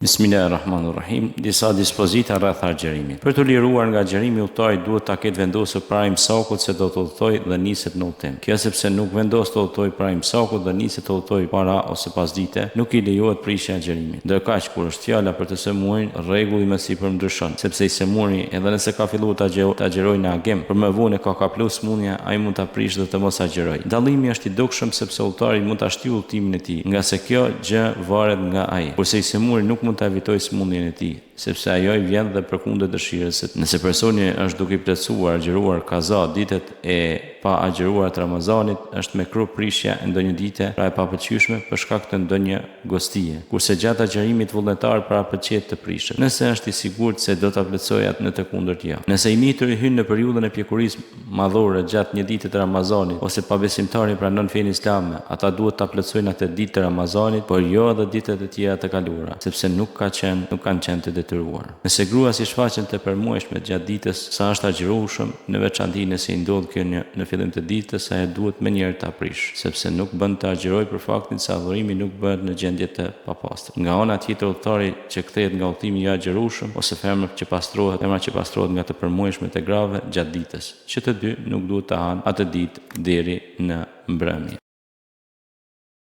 Bismillahirrahmanirrahim. Disa dispozita rreth agjërimit. Për t'u liruar nga agjërimi udhëtari duhet ta ketë vendosur para imsakut se do të udhëtojë dhe niset në udhëtim. Kjo sepse nuk vendos të udhëtojë para imsakut dhe niset të udhëtojë para ose pasdite, nuk i lejohet prishja e agjërimit. Ndërkaq, kur është fjala për të sëmurin, rregulli i mësipërm ndryshon, sepse i sëmuri, edhe nëse ka filluar të agjërojë në agim, por më vonë e ka kaplu sëmundja, ai mund ta prishë dhe të mos agjërojë. Dallimi është i dukshëm sepse udhëtari mund ta shtyjë udhëtimin e tij, ngase kjo gjë varet nga ai, kurse i sëmuri nuk mund ta evitojë sëmundjen e tij, sepse ajo i vjen dhe përkundër dëshirës së tij. Nëse personi është duke i plotësuar, agjëruar, kaza, ditët e pa agjëruara të Ramazanit, është mekruh prishja e ndonjë dite, pra e papëlqyeshme, për shkak të ndonjë gostie. Kurse gjatë agjërimit vullnetar parapëlqehet të prishet, nëse është i sigurt se do ta plotësojë atë në të kundërt jo. Nëse i mituri hyn në periudhën e pjekurisë madhore gjatë një dite të Ramazanit, ose pabesimtari pranon fenë islame, ata duhet ta plotësojnë atë ditë të Ramazanit, por jo edhe ditët e tjera të kaluara, sepse nuk ka qenë, nuk kanë qenë të detyruar. Nëse gruas i shfaqen të përmuajshmet gjatë ditës sa është agjërueshëm, në veçanti nëse i ndodh kjo në në fillim të ditës, ajo duhet menjëherë ta prishë, sepse nuk bën të agjërojë për faktin se adhurimi nuk bëhet në gjendje të papastër. Nga ana tjetër udhëtari që kthehet nga udhëtimi i agjërueshëm ose femra që pastrohet, femra që pastrohet nga të përmuajshmet e grave gjatë ditës, që të dy nuk duhet të hanë atë ditë deri në mbrëmje.